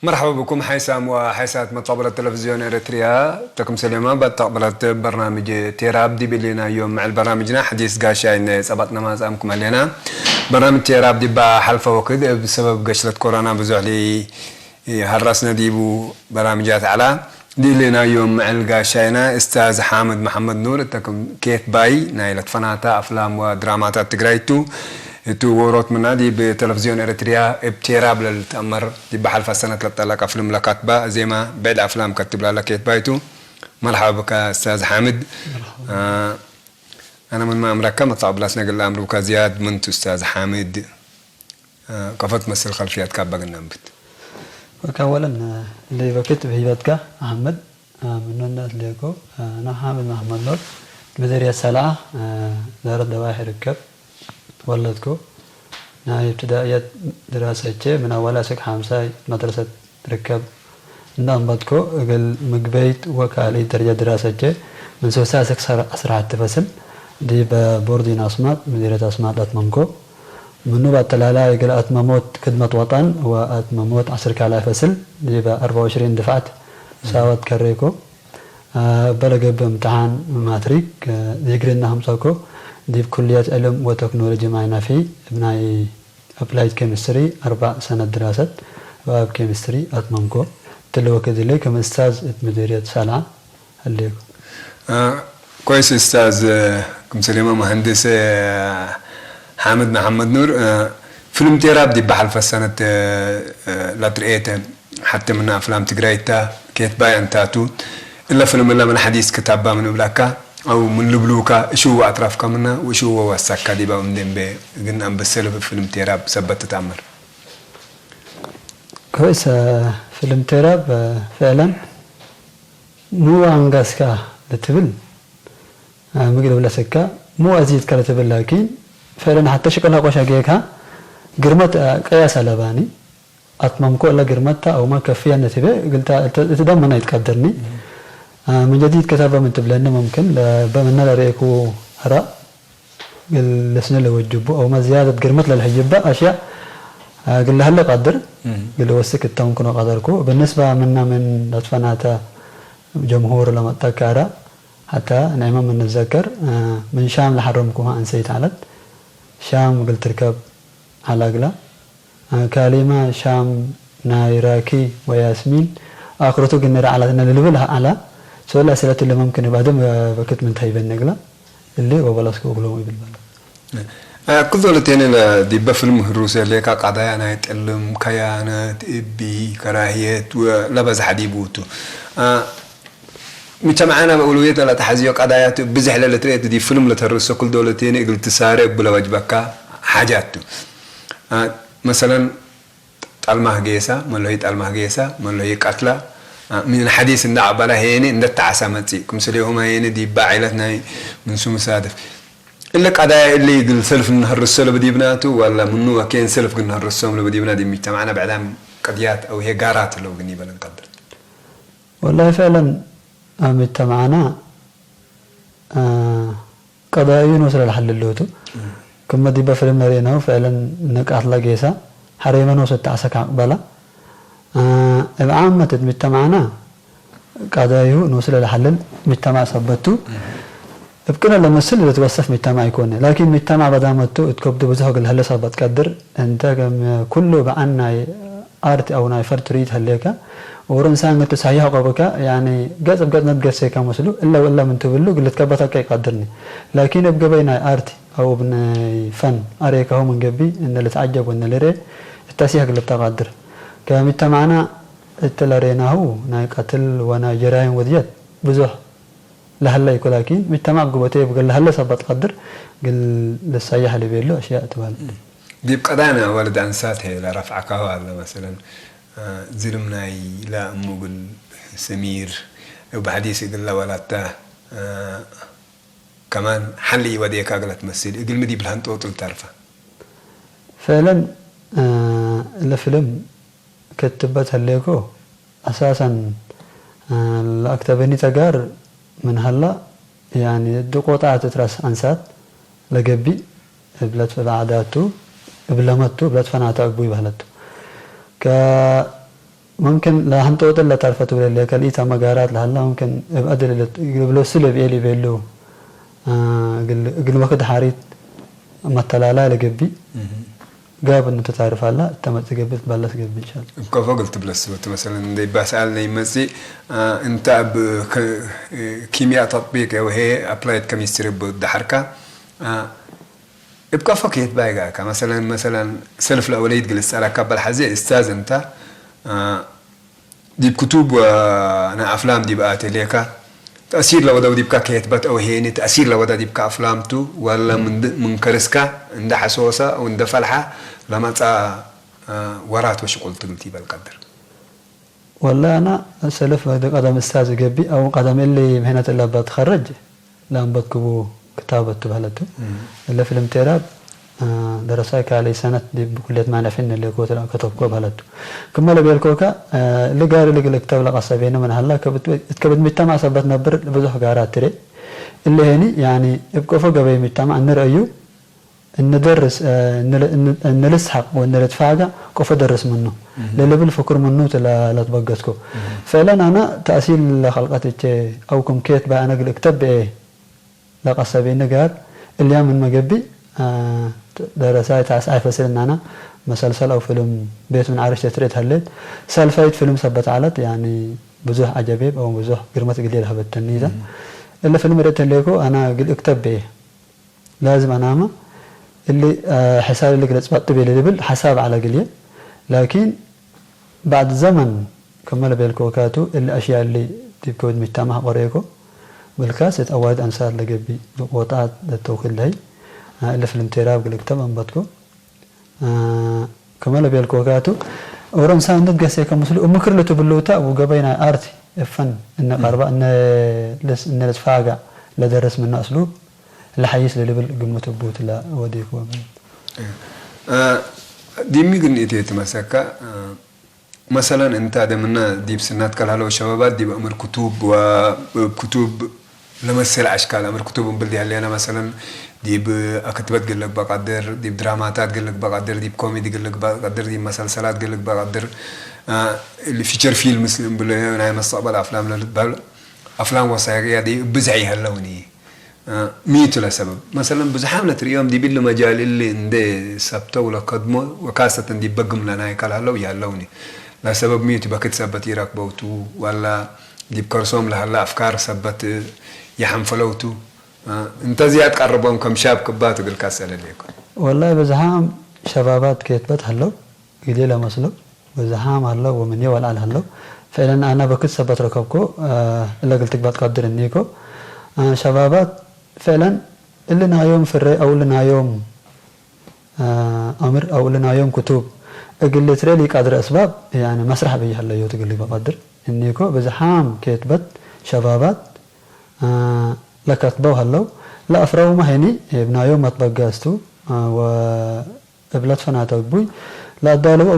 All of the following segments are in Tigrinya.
مرحبا بكم حيسام وحيسات متقبلة تلفزيون إريتريا. تكم سليمان بتقبلة برنامج تيراب دي بلينا يوم مع البرنامجنا حديث قاشاين سبتنا ما سامكم علينا. برنامج تيراب دي با حلفة وكد بسبب قشلة كورونا بزوح لي هرسنا ديبو برامجات على دي لنا يوم مع القاشاينا أستاذ حامد محمد نور تكم كيت باي نايلة فناتا أفلام ودرامات تقرأيتو. Itu worot mena di be televizion Eritrea eb Terab lel tamar di bahal fasanat la talaka film la katba zema bed aflam katib la laket baitu. مرحبا بك أستاذ حامد. آه، أنا من ما أمرك ما تعب لسنا قل أمرك زياد من أستاذ حامد. آه، كفت مثل خلفيات كابا قلنا نبت. ወካወለን ለይበክት ብሂበትካ ኣሕመድ ምኖነት ሌኮ ናብ ሓመድ መሕመድ ኖር መደርያ ሰላዓ ዛረት ደባሒ ርከብ ወለድኮ ናይ እብትዳእየት ድራሰቼ ምን ኣዋላ ስክ ሓምሳይ መድረሰት ርከብ እንዳ ኣንባትኮ እግል ምግበይት ወካሊ ደረጃ ድራሰቼ ምን ሶሳ ስክ ኣስራሕቲ ፈስል ዲበ ቦርዲን ኣስማጥ መዲረት ኣስማጥ ኣትመምኮ ምኑ ባተላላ እግል ኣትመሞት ክድመት ወጠን ወኣትመሞት ዓስር ካልኣይ ፈስል ዲበ ኣርባ ወዕሽሪን ድፍዓት ሳወት ከሬኮ እበ ለገብእ እምትሓን ማትሪክ ዲግሪ እናሀምፀኮ ዲብ ኩልየት ዕልም ወተክኖሎጂ ማይናፊ እብ ናይ ኣፕላይድ ኬሚስትሪ ኣርባዕ ሰነት ድራሰት ወኣብ ኬሚስትሪ ኣትመምኮ። እትሊ ወክድ እሊ ከም እስታዝ እት ምዲርየት ሳልዓ። هليكو. آه، كويس أستاذ آه، كم سليمة مهندس آه، حامد محمد نور آه، فيلم تيراب دي بحل فسنة آه، آه، لا ترئيته حتى من أفلام تقرأيتا كيت باي أنتاتو إلا فيلم إلا من حديث كتابة من أبلاكا أو من لبلوكا شو أطراف كمنا وشو وسكا دي بقى من دين بي قلنا أم بسلب فيلم تيراب سبت تتأمر. كويس آه، فيلم تيراب آه، فعلا مو أنقاسكا لتبل ምግብ ለብለሰካ ሙ ኣዚድካ ለትብል ላኪን ፈለን ሓተ ሽቅላ ቆሻ ጌካ ግርመት ቀያስ ኣለባኒ ኣትመምኮ እለ ግርመታ ኣውማ ከፍያ ነትቤ ግልታ እቲ ደመና ይትቀድርኒ من جديد كتابة من تبلن ممكن بمنا لريكو هرا لسنة لوجبو أو ما زيادة قرمت للحجبة أشياء قل هلا قدر قل وسك التون كنا قدركو بالنسبة منا من لطفناتا جمهور لما تكارا حتى نعمة من نتذكر من شام لحرمكوها أنسيت علت شام قلت تركب على أقلا كلمة شام نايراكي وياسمين آخرته قلنا على أن للبل على سؤال أسئلة اللي ممكن بعدم بكت من تهيب النقلة اللي وبلاسكو أقلوم يبل بلا ክልተ ወለቴነ ዲበ ፍልም ህሩሰ ሌካ ቃዳያ ናይ ጥልም ከያነት እቢ ከራህየት ለበዝሓ ዲቡቱ ምቸምዓና በእውልውየት ለተሓዝዮ ቀዳያት ብዝሕ ለለትርኤት ዲ ፍልም ለተርሶ ክል ደውለቴኒ እግል ትሳረ እቡ ለወጅበካ ሓጃት ቱ መሰለን ጣልማህ ጌሳ መለሆይ ጣልማህ ጌሳ መለሆይ ቀትላ ምን ሓዲስ እንዳ ዓባላ ሄኒ እንደ ተዓሳ መጺ ክምስሌሁማ ሄኒ ዲባ ዓይለት ናይ ምንሱ ምሳደፍ እለ ቀዳያ እለ ይግል ሰልፍ ንህርሶ ለበዲብናቱ ዋላ ምኑ ወኬን ሰልፍ ግን ንህርሶም ለበዲብና ዲ ምጅተማዕና ብዕዳም ቅድያት ኣው ሄጋራት ለው ግን ይበለን ቀድር والله فعلا ኣብ ምጅተማዕና ቀዳዩ ነው ስለልሓልለቱ ክመ ዲበ ፍልም ነሪእናሁ فعلا ንቃትላ ጌሳ ሓሬመ ነው ሰተዓሰካ ኣቅበላ እብ ዓመት እት ምጅተማዕና ቀዳዩ ንስለ ለሐልል ምጅተማዕ ሰበቱ እብ ቅነ ለመስል ልትወሰፍ ምጅተማዕ ይኮነ ላኪን ምጅተማዕ በዳመቱ እት ከብዱ ብዙሕ እግል ለሀለ ሰበት ቀድር እንተ ከም ኩሉ በዓን ናይ ኣርት አው ናይ ፈን ትርኢት ሀሌከ ወሩ እንሳን እቱ ሳያህ ቆብከ ያኒ ገጽ ብ ገጽ ነትገሴከ መስሉ እለ ወእለ ምን ትብሉ እግል ልትከበተከ ይቀድርኒ ላኪን እብ ገበይ ናይ ኣርት አው እብ ናይ ፈን አሬከሁ ምን ገቢ እነ ልትዓጀብ ወእነ ልሬ እተ ሲህ እግል ልብተ ቀድር ከምጅተማዕና እት ለሬናሁ ናይ ቀትል ወናይ ጀራይም ወድየት ብዙሕ ለሀለ ኢኮ ላኪን ምጅተማዕ ብግቦቴ ብግል ለሀለ ሰበት ቀድር ግል ልሳያሕ ልቤሎ አሽያእ ትበል። ዲብ ቀዳና ወልድ አንሳት ሄ ለረፍዐካሁ አለ መሰለን ዝልም ናይ ላ እሙ እግል ሰሚር እብ ሐዲስ እግል ለወላታ ከማን ሐሊ ኢወዴካ እግለ ትመሲል እግልሚ ዲብ ለሀንጦ ጥል ተርፈ። ፈለን እለ ፍልም ከትበት ሀሌኮ አሳሰን ለአክተበኒ ተጋር ምን ሀላ ያኒ እዲ ቆጣዕት እት ራስ አንሳት ለገቢእ እብለት ፍለ ዓዳቱ እብለመቱ እብለት ፈናተ እቡ ይበህለቱ። ከ ممكن لا هنطوط لا تعرف تقول لك الإيتا مقارات لهلا ممكن أبعد لبلوس لبيلي بيلو أقل مخد حاريت متلالا لقبي قاب إنه تعرف على تمت قبي تبلس قبي إن شاء الله. እብ ከፎ ግል ትብለስ ወቲ መሰለን እንደ ይባስኣል ናይ መጺ እንተ ኣብ ኪምያ ተጥቢቅ ወሄ ኣፕላይድ ከሚስትሪ ብድሓርካ እብ ከፎ ከየት ባይጋካ መሰለን መሰለን ሰልፍ ለወለይት ግል ጸላካ በል ሓዜ እስታዝ እንታ ዲብ ክቱብ ወናይ ኣፍላም ዲብ ኣተሌካ ተእሲር ለወደው ዲብካ ከየትበት አው ሄኒ ተእሲር ለወደ ዲብካ ኣፍላምቱ ወለ ምን ከርስካ እንደ ሐሶሰ አው እንደ ፈልሐ ለመጻ ወራት ወሽቁል ትብል ቲበል ቀድር። والله أنا سلف قدم أستاذ قبي أو قدم اللي مهنة إلا بتخرج لأن بتكبو كتابة تبهلتو إلا فيلم تيراب ደረሳይ ካልኣይ ሰነት ዲብ ኩልየት ማነፊን ንሌኮ ከተብኮ በሃለቱ። ክመ ለቤልኮካ ልጋሪ ልግል ክተብ ለቀሰቤነ ምን ሀላ እት ከብድ ሚተማዕ ሰበት ነብር ብዙሕ ጋራ ትሬ እለ ሄኒ ያኒ እብ ቆፎ ገበይ ሚተማዕ እንርእዩ እንደርስ እንልስሐቅ ወእንልትፋጋ ቆፎ ደርስ ምኑ ለልብል ፍኩር ምኑ ለትበገስኮ። ፈዕለን አና ተእሲል ለኸልቀት እቼ አው ክም ኬት ባይ አነ ግል እክተብ ብኤ ለቀሰቤኒ ጋር እልያ ምን መገቢ ደረሳይ ታስዓይ ፈስል እናና መሰልሰል አው ፍልም ቤት ምን ዓርሽ ተትሬት ሀሌት ሰልፋይት ፍልም ሰበት ዓለት ያኒ ብዙሕ አጀቤብ አው ብዙሕ ግርመት ግሌ ለሀበተኒ ይዛ እለ ፍልም ርእ ተሌኮ አና ግል እክተብ ብኤ ላዝም አናማ እሊ ሕሳብ እሊ ግለጽ ባጥብ የለ ልብል ሓሳብ ዓላ ግልየ ላኪን ባዕድ ዘመን ከመ ለቤልኮ ካቱ እሊ አሽያ እሊ ዲብ ከብድ ሚታማህ ቆሬኮ ብልካስ እት አዋልድ አንሳት ለገቢ ብቆጣት ለተውክድ ለህይ እሊ ፍልም ቴራብ ግልግተብ አንበትኮ ከመ ለቤልኮ ካቱ ኦረምሳ እንድት ገሴ ከምስሉ እምክር ልትብሉታ እቡ ገበይ ናይ አርቲ እፈን እነ ቀርባ እነ ልትፋጋ ለደረስ ምነ እስሉብ ለሐይስ ለልብል ግምት እቡ ትላ ወዴክወ ማለት። ዲሚ ግን እቴ ትመሰካ መሰለን እንተ ደምነ ዲብ ስናት ከልሀለው ሸባባት ዲብ አምር ክቱብ ወክቱብ ለመሰል አሽካል አምር ክቱብ እምብል ዲሀሌነ መሰለን ዲብ አክትበት ግልግ በቀድር ዲብ ድራማታት ግልግ በቀድር ዲብ ኮሜዲ ግልግ በቀድር ዲብ መሰልሰላት ግልግ በቀድር ፊቸር ፊልምስ እምብል ናይ መስተቅበል አፍላም ለልትበህል አፍላም ወሳይቅያ ዲብ ብዝሕ ይሀለውኒ። ሚቱ ለሰበብ መሰለን ብዙሓም ለትርእዮም ዲብ እሊ መጃል እሊ እንዴ ሰብተው ለከድሞ ወካሰተን ዲብ በግም ለናይ ካልሀለው ይሀለውኒ። ለሰበብ ሚቱ በክት ሰበት ይረክበውቱ ወላ ዲብ ከርሶም ለሀለ አፍካር ሰበት ይሐንፈለውቱ። እንተ ዝያድ ቀርቦም ከም ሻብ ክባቱ እግል ካሰለሌኮ። ወላሂ ብዝሓም ሸባባት ኬትበት ሀለው ግሌ ለመስሎ ብዝሓም ሀለው ወምንዬ ወልዓል ሀለው። ፍዕለን አነ በክት ሰበት ረከብኮ እለ እግል ትግባእ ትቀድር እኒኮ። ሸባባት ፍዕለን እሊ ናዮም ፍሬ አው እሊ ናዮም አምር አው እሊ ናዮም ክቱብ እግል ልትሬ ሊቃድረ እስባብ ያኒ መስራሕ ብዬ ሀለዮ ትግል በቀድር እኒኮ ብዝሓም ኬትበት ሸባባት ለከትበው ሀለው ለአፍረውመ ሄኒ እብ ናዮም መትበገስቱ ወእብ ለትፈናተው እቡይ ለአዳልዎ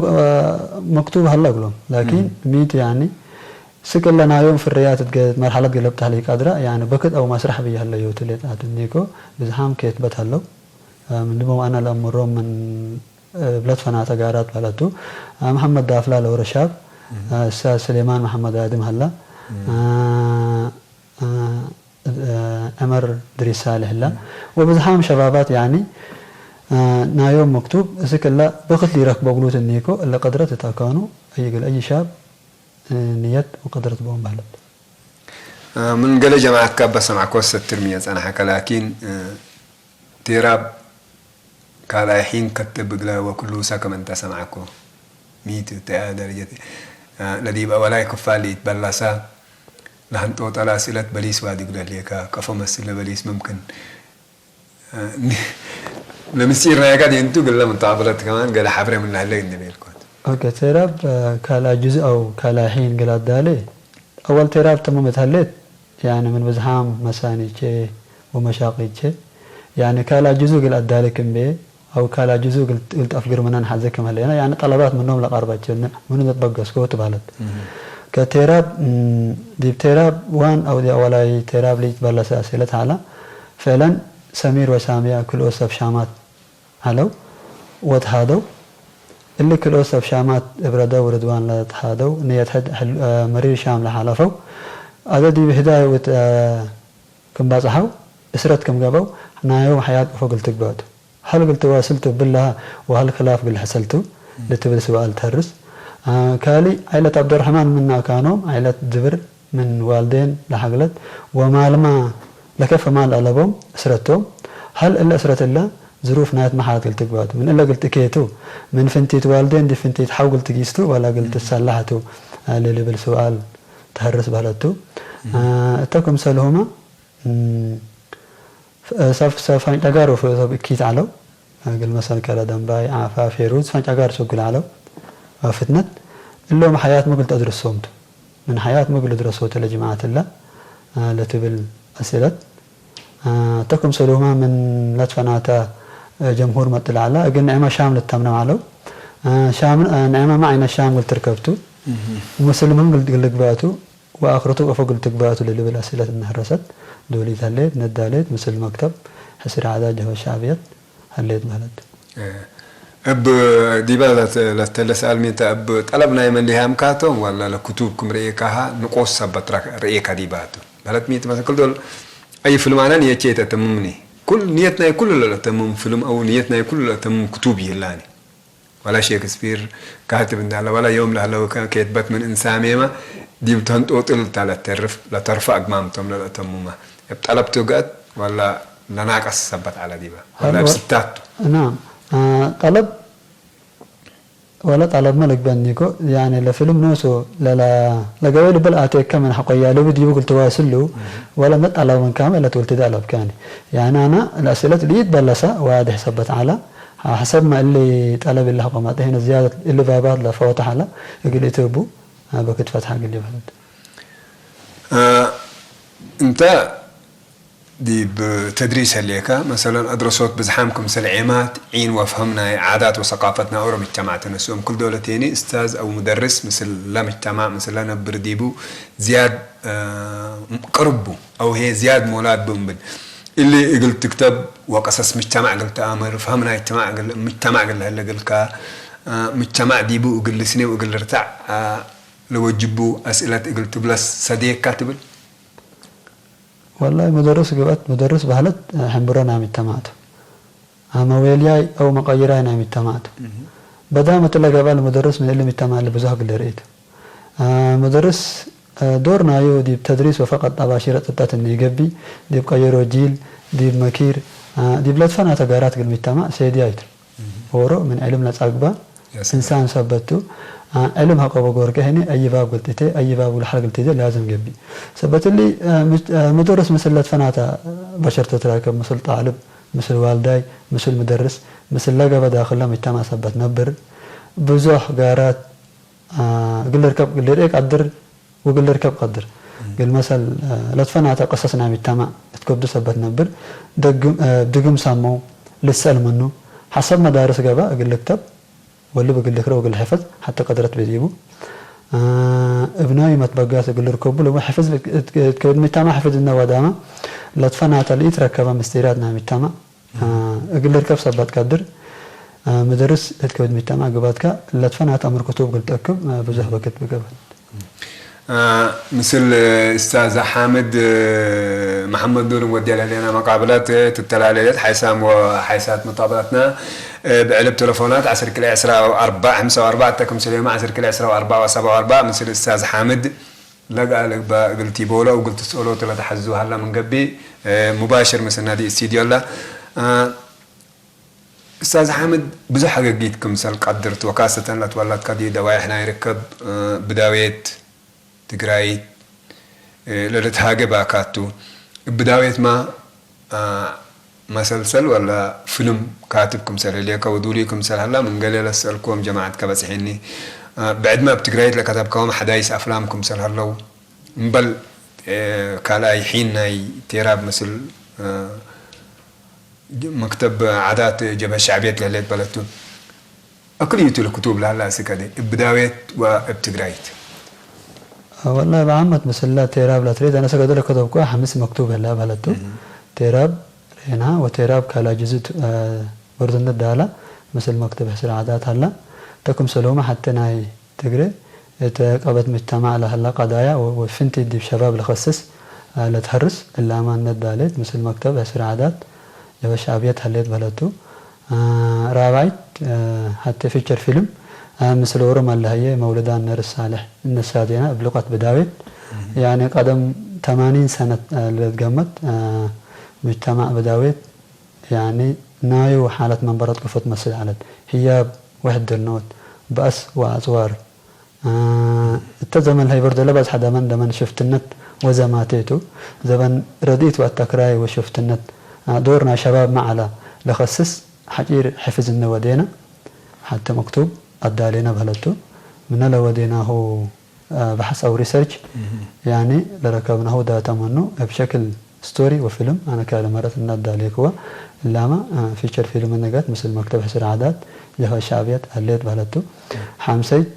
መክቱብ ሀለ እግሎም። ላኪን ሚቱ ያኒ ስቅለ ናዮም ፍርያት እት መርሐለት ገለብ ተህሊቅ አድራ ያኒ በክት አው መስራሕ ብዬ ሀለዮ ትሌት አትኒኮ ብዝሓም ኬትበት ሀለው። ምን ድሞ አነ ለአምሮም ምን እብ ለትፈናተ ጋራት በለቱ። መሐመድ ዳፍላ ለወረ ሻብ፣ እስታዝ ስሌማን መሐመድ አድም ሀላ፣ ዐመር ድሪስ ሳልሕ ላ ወብዝሓም ሸባባት ያኒ ናዮም መክቱብ እስክ እለ በክት ሊረክቦ እግሉት እኒኮ እለ ቀድረት እት አካኑ አይ እግል አይ ሻብ ንየት ወቀድረት ቦም በህለት። ምን ገሌ ጀማዐትካ እበ ሰምዐኮ ሰትር ሚ ጸንሐከ ላኪን ቴራብ ካልኣይ ሒን ከትብ እግለ ወክሉሰ ክም እንተ ሰምዐኮ። ሚት እተ ደረጀት ለዲብ አወላይ ክፋል ኢትበለሰ ለህንጦጠለ አስእለት በሊስ ዋዲ እግለ ህሌከ ከፎ መስል ለበሊስ ምምክን ለምስጢር ናይካ ዴንቱ ግለ ምተቀበለት ከማን ገለ ሐብረ ምን ለህለ እንደ ቤልኮት። ኦኬ፣ ቴራብ ካልኣ ጁዝ አው ካልኣ ሒን ግለ አዳሌ አወል ቴራብ ተመመት ሀሌት ያኒ ምን ብዝሓም መሳኒቼ ወመሻቂቼ ያኒ ካልኣ ጁዙ ግል አዳሌ ክምቤ አው ካልኣ ጁዙ ግል ጠፍግር ምነን ሐዜ ክም ሀሌና ያኒ ጠለባት ምኖም ለቃርባቼ ምኑ ዘትበገስኮ ትባለት። ከቴራብ ዲብ ቴራብ ዋን አው ዲ አወላይ ቴራብ ልጅ በለሰ አሴለት ሀላ። ፍዕለን ሰሚር ወሳሚያ ክልኦ ሰብ ሻማት ሀለው ወትሃደው እሊ ክልኦት ሰብ ሻማት እብረደው ርድዋን ለተሓደው ንየት ሕድ ሕል-፣ እ፣ መሪር ሻም ለሓለፈው ኣደ ዲብ ህዳይ ውት፣ እ፣ ክም ባጽሓው እስረት ክም ገበው ናዮም ሓያት ቅፎ ግል ትግባቱ። ሀል ግል ትዋስልቱ ብላሃ ወሀል ክላፍ ግል ሕሰልቱ ልትብል ስዋል ተርስ። እ፣ ካሊ ዓይለት ኣብደርሕማን ምን ኣካኖም ዓይለት ድብር ምን ዋልዴን ለሐግለት ወማልማ ለከፈ ማል ኣለቦም እስረቶም። ሀል እለ እስረት እለ ዝሩፍ ናየት መሓለት ግል ትግባቱ። ምን እለ ግል ትኬቱ ምን ፍንቲት ዋልዴን ዲ ፍንቲት ሐው ግል ትጊስቱ ወላ ግል ትሳላሕቱ ልልብል ስዋል ተሀርስ በህለቱ። እ፣ እተ ክምሰልሁመ፣ እም፣ ፍ-፣ ሰብ፣ ሰብ ፋንጫ ጋር ወፍ-፣ ሰብ እኪት ዓለው። እግል መሰል ከረ ደንባይ፣ ዓፋ፣ ፌሩዝ ፋንጫ ጋር ሶግል ዓለው። ፍትነት እሎም ሐያት ምግል ተድርሶምቱ። ምን ሐያት ምግል ድረሶተ ለጅማዓት እላ፣ አ፣ ለትብል አስእለት። አ፣ ተኩም ሰሉማ ምን ለትፈናተ፣ አ፣ ጀምሁር መጥል ዓላ። እግል ንዕመ ሻም ልተምነው ዓለው። አ፣ ሻም፣ አ፣ ንዕመ ማዕይነ ሻም ግል ትርከብቱ። ምስልምን ግል፣ ግል ግባቱ። ወአክርቱ ቀፎ ግል ትግባቱ ለልብል አስእለት እናህረሰት ዶሊት ሀሌት፣ ነዳሌት፣ ምስል መክተብ ሕስር ዓዳ ጀሆ ሻዕብየት ሀሌት በህለት። እብ ዲባ ለት-፣ ለተለ ሰኣል ሜንታ እብ ጠለብ ናይ መሊሃምካቶም ዋላ ለክቱብ ክም ርኤካሃ ንቆስ ሰበት ራ-፣ ርኤካ ዲባቱ። ማለት ሜንት መሰክል ዶል አይ ፍልም አነ ንየቼ ተተምምኒ። ኩል ንየት ናይ ኩሉ ለተምም ፍልም አው ንየት ናይ ኩሉ ለተምም ክቱብ ይህላኒ። ወላ ሼክስፒር ካትብ እንዳለ፣ ወላ ዮም ለህለው ከ-፣ ኬትበት ምን እንሳሜመ ዲብ ተንጦጥል እታ ለተርፍ፣ ለተርፈ አግማምቶም ለለተሙመ። እብ ጠለብ ትግአት ወላ ለናቀስ ሰበት ዐለ ዲበ፣ ወላ እብ ወ-፣ ስታቱ። ናም፣ አ፣ ጠለብ፣ ወላ ጠለብመ ልግበኒኮ፣ ያኒ ለፊልም ኖሶ፣ ለላ፣ ለገበይ ልብል አቴከ ምን ሐቆያ ልብ ዲቡ ግል ትዋስሉ፣ ወላ መጠለብ ምን ካመ ለትውልትደ አለብካኒ። ያኒ አና ለአስእለት ልኢት በለሰ፣ ዋድሕ ሰበት ዐላ፣ ሐሰብመ እሊ ጠለብ እሊ ሐቆ ማጠ ሄነ ዝያደት እሊ ባባት ለፈወተ ሐላ እግል እትቡ፣ አ፣ በክት ፈትሐ እግል ይበለት። አ፣ እንተ ዲብ ተድሪስ ህሌከ፣ መሰለን አድረሶት ብዝሓም ክምሰል ዔማት፣ ዒን ወፍሀም ናይ ዓዳት ወሰቃፈት ናይ ኦሮ ምጅተማዕ ተነስኦም። ክል ዶለቴኒ እስታዝ አው ሙደርስ ምስል ለምጅተማዕ ምስል ለነብር ዲቡ ዝያድ፣ አ፣ ቅርቡ። አው ህዬ ዝያድ ሞላድ ቡ እምብል። እሊ እግል ትክተብ ወቀሰስ ምጅተማዕ እግል ተአምር፣ ፈህም ናይ እጅተማዕ እግል፣ ምጅተማዕ እግል ለህለ እግልካ፣ አ፣ ምጅተማዕ ዲቡ እግል ልስኔ ወእግል ልርታዕ፣ አ፣ ለወጅቡ አስእለት እግል ትብለስ ሰዴካ ትብል? ወላሂ ሙደርስ ግብአት፣ ሙደርስ በህለት፣ አ፣ ሕንብሮ ናይ ምጅተማዕ ቱ። አ፣ መዌልያይ አው መቀይራይ ናይ ምጅተማዕ ቱ። እህ። በዳም እትለ ገብአ ለሙደርስ ምን እሊ ምጅተማዕ ለብዙሕ እግል ርእይቱ። አ፣ ሙደርስ፣ አ፣ ዶር ናዩ ዲብ ተድሪስ ወፈቀጥ አባሺረ ጥብጠት እኒ ይገቢ፣ ዲብ ቀየሮ ጂል፣ ዲብ መኪር፣ አ፣ ዲብ ለትፈናተ ጋራት እግል ምጅተማዕ ሴድያይቱ። እህ። ኦሮ ምን ዕልም ለጻግባ፣ ያ ሰላም። እንሳን ሰበቱ፣ አ፣ ዕልም ሀቆ በጎርከ ህኒ አይ ባብ ግልጥቴ፣ አይ ባብ ውልሓል ግልጥቴ ላዝም ገቢ። ሰበት እሊ፣ አ፣ ምጅ-፣ አ፣ ሙደርስ ምስል ለትፈናተ በሸር ትትራከብ፣ ምስል ጣልብ፣ ምስል ዋልዳይ፣ ምስል ሙደርስ፣ ምስል ለገበ ዳክለ ምጅተማዕ ሰበት ነብር። ብዙሕ ጋራት፣ አ፣ እግል ልርከብ፣ እግል ልርኤ ቀድር፣ ወእግል ልርከብ ቀድር። እም። እግል መሰል፣ አ፣ ለትፈናተ ቅሰስ ናይ ምጅተማዕ እት ከብዱ ሰበት ነብር። ደግም፣ አ፣ ድግም ሳመው ልትሰአል ምኑ። ሐሰብ መዳርስ ገባ እግል ልክተብ ወልብ እግል ልክረ ወእግል ልሕፍዝ ሐተ ቀድረት ቤት ዲቡ። አ፣ እብናይ መትበጋስ እግል ልርከቡ ለቡ ሕፍዝ እት፣ እት ከብድ ምጅተማዕ ሕፍዝ እነ ወዳማ ለትፈናተ ለኢትረከበ ምስጢራት ናይ ምጅተማዕ አ፣ እግል ልርከብ ሰበት ቀድር፣ አ፣ ሙደርስ እት ከብድ ምጅተማዕ ግባትካ ለትፈናተ አምር ክቱብ እግል ትአክብ፣ አ፣ ብዙሕ በክት ብገበት። አ፣ ምስል እስታዝ ሓምድ፣ አ፣ መሐመድ ኑር ወዲያ ለህሌና መቃብላት፣ አ፣ ትተላለየት ሓይሳም ወሓይሳት መቃብላትና፣ አ፣ ብዕልብ ቴሌፎናት ዐስር ክልኤ ዕስራ ወአርባዕ፣ ሐምሳ ወአርባዕ፣ ተክም ስሌማ ዐስር ክልኤ ዕስራ ወአርባዕ ወሰብዓ ወአርባዕ፣ ምስል እስታዝ ሓምድ ለጋ ለግባ እግል ቲቦሎ እግል ትስኦሎ ለተሐዙ ሀላ ምን ገቢ፣ እ፣ ሙባሽር ምስልና ዲ ስቱዲዮ ኣላ። እ፣ እስታዝ ሓምድ፣ ብዙሕ ሀገጊት ክምሰል ቀድርት ወካሰተን ለትወላድካ ዲ ደዋይሕ ናይ ርከብ፣ እ፣ ብዳዌት ትግራይት፣ እ፣ ለልትሃገ ባካቱ። እብ ብዳዌትማ፣ አ፣ መሰልሰል ወላ ፍልም ካትብ ክምሰል ህሌከ ወዱሉይ ክምሰል ሀላ ምን ገሌ ለሰአልክዎም ጀማዐት ከበጽሔኒ። አ፣ ብዕድመ እብ ትግራይት ለከተብካዎም ሐዳይስ አፍላም ክምሰል ሀለው። እምበል፣ እ፣ ካልኣይ ሒን ናይ ቴራብ ምስል፣ እ፣ መክተብ ዓዳት ጀብሀት ሸዕብየት ለህሌት በለቱ። አክል እዩ ትልክቱ ብላላ እስከ ደ እብ ዳዌት ወእብ ትግራይት። ወላሂ ብዓመት ምስላ ቴራብ ላትሬት አነ ሰገደ ለከተብኩ ሐምስ መክቱብ ህላ በለቱ። እህ። ቴራብ ሬና ወቴራብ ካላ ጅዝት፣ አ፣ በርዝነት ዳላ ምስል መክተብ ሕስር ዓዳት ሀላ። ተኩም ሰሎማ ሓቲ ናይ ትግረ እተ ቀበት ምጅተማዕ ለሀላ ቀዳያ ወ-፣ ወፍንቲ ዲብ ሸባብ ለኸስስ፣ አ፣ ለትሀርስ እላማ እነት ዳሌት ምስል መክተብ ሕስር ዓዳት ጀበሻ አብየት ሀሌት በለቱ። አ፣ ራብዓይት፣ አ፣ ሓቲ ፊቸር ፊልም፣ አ፣ ምስል ኦሮም አለሀየ መውለዳ ነርስ ሳልሕ እነሳዴና እብ ሉቀት ብዳዌት፣ ያኒ ቀደም ተማኒን ሰነት፣ አ፣ ለትገመት፣ አ፣ ምጅተማዕ ብዳዌት፣ ያኒ ናዩ ሓለት መንበረት ክፉት መስል ዐለት። ህያብ፣ ውሕድርኖት፣ በእስ ወአጽዋር። አ፣ እተ ዘመን ለሀይበር ዘሎ በዝሐ ደመን ደመን ሽፍትነት ወዘማቴቱ። ዘበን ረድኢት ወአተክራይ ወሽፍትነት፣ አ፣ ዶር ናይ ሸባብ መዓላ ለኸስስ ሐጪር ሕፍዝ እነ ወዴና። ሐተ መክቱብ አዳሌና በህለቱ። ምነ ለወዴናሁ አ፣ በሐስ አው ሪሰርች፣ ያኒ ለረከብናሁ ዳታ መኑ እብ ሸክል ስቶሪ ወፊልም አነ ካለ መረት እናዳሌክወ እላማ፣ አ፣ ፊቸር ፊልም ነገት ምስል መክተብ ሕስር ዓዳት ጀብሀት ሸዕብየት አሌት በህለቱ። ሐምሰይት፣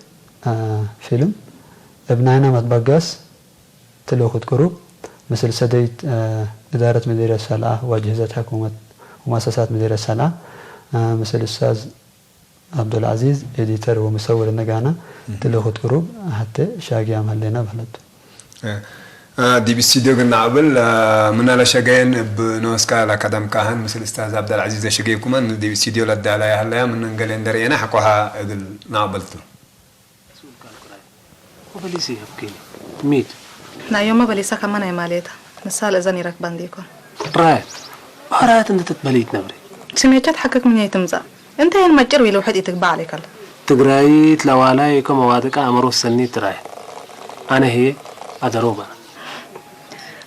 አ፣ ፊልም እብ ናይና መትበገስ ትልእኹት ቅሩብ ምስል ሰደይት፣ አ፣ እዳረት መዲርየት ሰልአ ወአጅህዘት ሕኩመት ወመአሰሳት መዲርየት ሰልአ፣ አ፣ ምስል እስታዝ አብዱልዓዚዝ ኤዲተር ወምሰውር እነጋና ትልእኹት ቅሩብ ሐቴ ሻግያም ሀሌና በህለቱ። እ፣ ዲብ ስቱድዮ ግን ናዕብል፣ እ፣ ምነ ለሸገየን እብ ኖስካ ለከደምካህን ምስል እስታዝ አብደልዓዚዝ ዘሸገይኩመን ዲብ ስቱድዮ ለዳላያ ሀለያ ምንን ገሌ እንደ ርኤና ሐቆሃ እግል ናዕበልቱ። ወበሊሲ ሀብኪኒ ሚድ ናዮመ በሊሰ ከመ ናይ ማሌታ ንሳ ለእዘን ይረክበን ዲኮን? ራየት፣ ራየት እንተ ትትበሊ ይትነብሪ። ስሜቸት ሐክክ ምንየት ትምጻእ? እንተ የን መጭር ዊል ውሕድ ኢትግባእ ዐለይከለ። ትግራይት ለዋላይ እኮ መዋድቃ አእምሮ ሰኒት ራየት። አነ ህዬ አደሮበ።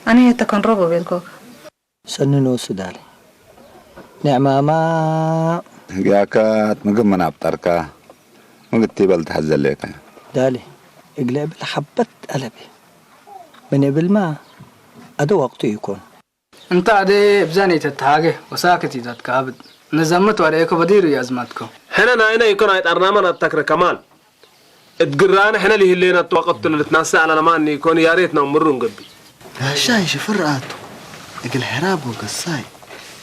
አነ የተከንሮቦ ቤልኮክ። ሰኒ ኖሱ ዳሊ። ኒዕማማ። ህግያካ እት ምግብ ምን አብጠርካ? ምግብ ቲበል ተሐዘሌከ? ዳሊ። እግለ እብል ሐበት አለቤ። ምን እብልማ አደ ወቅቱ ኢኮን። እንተ አደ እብዛኔ ተትሃገ ወሳክት ኢታትከ አብድ። ነዘመት ወአርኤኮ በዲሩ የአዝማትኮ። ሕነ ናይነ ኢኮን አይጠርናመን አተክረ ከማል። እት ግራነ ሕነ ሊህሌነ እት ወቅት ልትናሰእ አለነማን ኢኮን ያሬት ነው ምሩ እንገቢ። ጋሻይ ሽፍር አቱ እግል ሕራብ ወገሳይ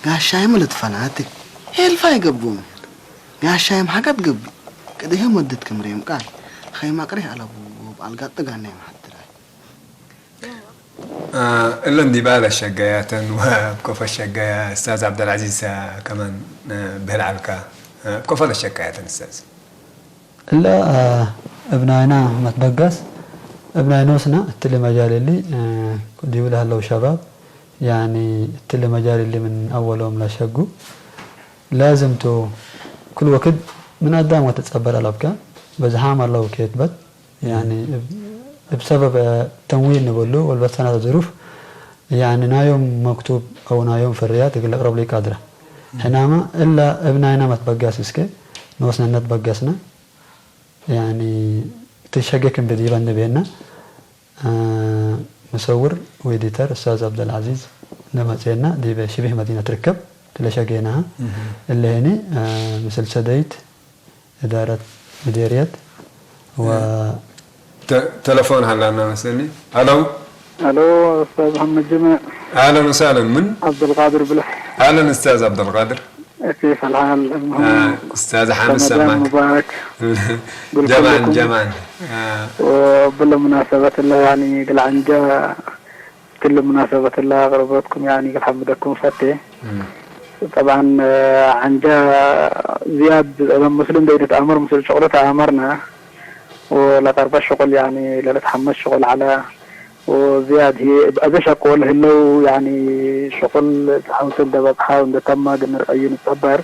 ጋሻይም ልትፈናትክ ሄልፋይ ገብኡ ምህል ጋሻይም ሐቀት ገቢ ቅድህም ወድት ክምሬም ቃል ኸይማቅሬህ አለቡ በአልጋጥ ጋናይ መሐድራይ። አ፣ እለን ዲብ አለ ሸጋያተን ወእብ ኮፈ ሸጋያ እስታዝ ዐብደልዐዚዝ ከማን፣ አ፣ ብህል ዐልካ፣ አ፣ እብ ኮፈ ለሸጋያተን እስታዝ። እለ፣ አ፣ እብ ናይና መትበገስ እብ ናይ ኖስና እትሊ መጃል እሊ፣ አ፣ ዲቡ ለሀለው ሸባብ፣ ያኒ እትሊ መጃል እሊ ምን አወሎም ለሸጉ ላዝም ቱ። ክል ወክድ ምን አዳም ወትጸበር አለብከ፣ በዝሓም አለው ኬትበት፣ ያኒ እብ፣ እብ ሰበብ፣ አ፣ ተምዊል ንበሉ ወልበሰናተ ዝሩፍ፣ ያኒ ናዮም መክቱብ አው ናዮም ፍርያት እግል ለቅረብ ለይቃድረ። ሕናመ እላ እብ ናይና መትበጋስ እስከ ንወስነነት በገስነ፣ ያኒ ትሸገክን ብዲበን ንቤና፣ አ፣ መሰውር ወኤዲተር እስታዝ አብደልዓዚዝ ነመጽኤና ዲበ ሽቢህ መዲነት ርከብ ትለሸጌናሃ። እለ ህኒ፣ አ፣ ምስል ሰደይት እዳረት ምዴርየት ወ- ተ-፣ ተለፎን ሃላና መሰኒ። አሎ። አሎ፣ ኡስታዝ መሐመድ ጀማዕ። አህለን ወሳህለን። ምን? አብዱልቃድር ብልሕ። አህለን ኡስታዝ አብዱልቃድር። ኬፍ አልሓል? አ፣ ኡስታዝ ሓምድ ረመዳን ሰማክ። ሙባረክ። ጀማን፣ ጀማን። አ። ወብለ ሙናሰበት ለ ያኒ ግልዓንጃ ክል ሙናሰበት ለ አቅርበትኩም ያኒ ክልሓምደኩም ፈቴ። እም። ጠብዓን፣ አ፣ ዓንጃ ዝያድ እለ ሙስሊም ደይነት አመር ሙስሊም ሸቁለት አመርና። ወለቀርበ ሸቁል ያኒ ለልትሐመስ ሸቁል ዐለ። ወዝያድ ህዬ እብ አዜ ሸቆ ለህለው ያኒ ሸቁል ተሐውተ እንደ በጽሐ ወእንደ ተመ ግንርአዩ ንጸበር።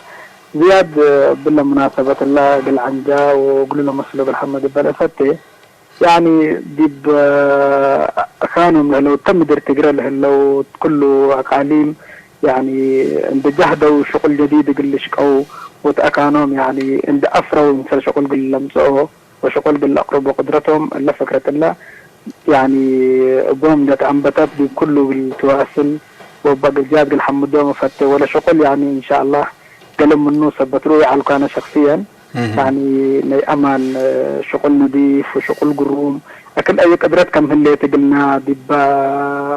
ዝያድ እብለ ሙናሰበት እለ እግል ዓንጃ ወእግሉ ለመስሎ እግል ሐመ ግበእ ለእፈቴ። ያኒ ዲብ አካኖም ለህለው፣ እተ ምድር ትግረ ለህለው፣ እት ክሉ አቃሊም፣ ያኒ እንደ ጃህደው ሽቁል ጀዲድ እግል ልሽቀው፣ ወእት አካኖም ያኒ እንደ አፍረው፣ ምሰል ሽቁል እግል ለምጽኦ ወሽቁል እግል ለአቅርቦ ቅድረቶም፣ እለ ፍክረት እለ፣ ያኒ እቦም እንደ ተአንበተት ዲብ ክሉ እግል ትዋስል፣ ወእበ እግል ዚያድ እግል ሐምዶም እፈቴ፣ ወለ ሽቁል ያኒ እንሻአላህ ገሌ ምኑ ሰበት ርኡይ ዐልኩ አነ ሸክስየን። እህ። ያኒ ናይ አማን፣ እ፣ ሽቁል ነዲፍ ወሽቁል ግሩም፣ አክል አየ ቅድረት ከም ህሌት እግልና ዲበ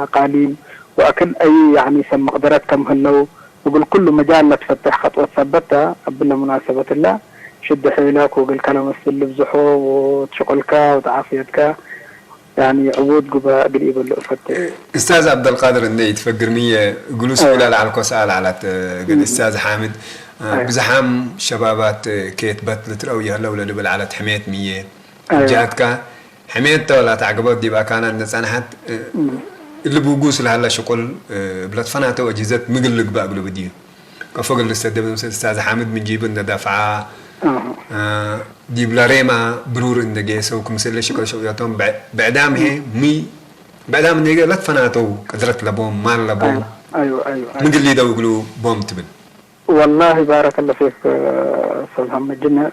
አቃሊም ወአክል አየ ያኒ ሰብ መቅደረት ከም ህለው እግል ኩሉ መጃል ለትፈትሕ ከጥወት ሰበት ተ። እብለ ሙናሰበት እለ ሽድሕላ ኮገልካ ለመስል ልብዝሖ ወትሽቆልካ ወተዓፍየትካ ያኒ ዕቡድ ጉባ እግል ይበልዑ ፈቴ። استاذ عبد القادر، እንደ ይትፈግርኒ የግሉስ أيوة. ولا العلكوس على على أيوة. استاذ حامد، أيوة. بزحام شبابات كيت بات لترو يهلو لدبل على تحميت مية أيوة. جاتكا حميت ولا تعقبت دي بقى كانت نصنحت اللي بوجوس لهلا شغل بلاد فناتو أجهزة مقلق بقى قلوب دي. كفوق الاستاذ استاذ حامد من جيب الندفعة أها. ዲብ ለሬማ ብሩር እንደ ጌሰው ክምስል ለሽቀል ሸውያቶም ብዕዳም ሄ ሙይ ብዕዳም እንደ ጌ ለትፈናተው ቅድረት ለቦም ማል ለቦም أيوة أيوة أيوة ምግል ሊደው እግሉ ቦም ትብል። والله بارك الله فيك أستاذ محمد جنة.